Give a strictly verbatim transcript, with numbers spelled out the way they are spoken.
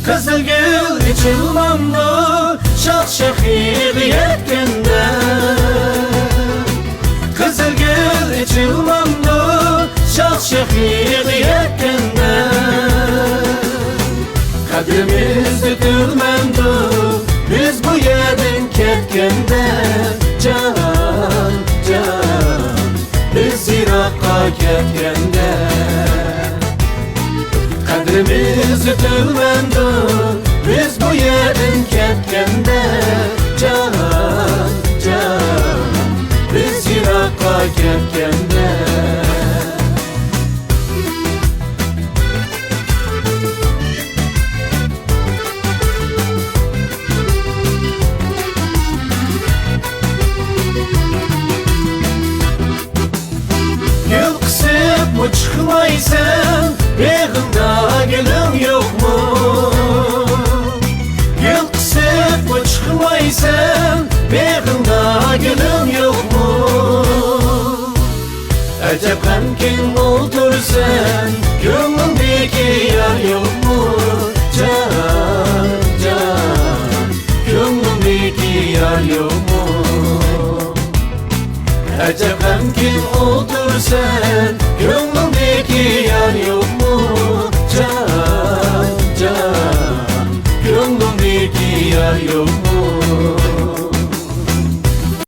قىزىل گۈل ئېچىلمامدۇ شاخ-شېخىغا يەتكەندە؟ قىزىل گۈل ئېچىلمامدۇ شاخ-شېخىغا يەتكەندە؟ قەدرىمىز ئۆتۈلمەمدۇ بىز بۇ يەردىن كەتكەندە؟ جان، جان، بىز يىراققا كەتكەندە. قەدرىمىز ئۆتۈلمەمدۇ بىز بۇ يەردىن كەتكەندە؟ جان، جان، بىز يىراققا كەتكەندە. گۈل قىسىپمۇ چىقمايسەن، بېغىڭدا گۈلۈڭ يوقمۇ؟ گۈل قىسىپمۇ چىقمايسەن، بېغىڭدا گۈلۈڭ يوقمۇ؟ ئەجەب غەمكىن ئولتۇرسەن، كۆڭلۈڭدىكى يار يوقمۇ؟ جان، جان، كۆڭلۈڭدىكى يار يوقمۇ؟ ئەجەب غەمكىن ئولتۇرسەن،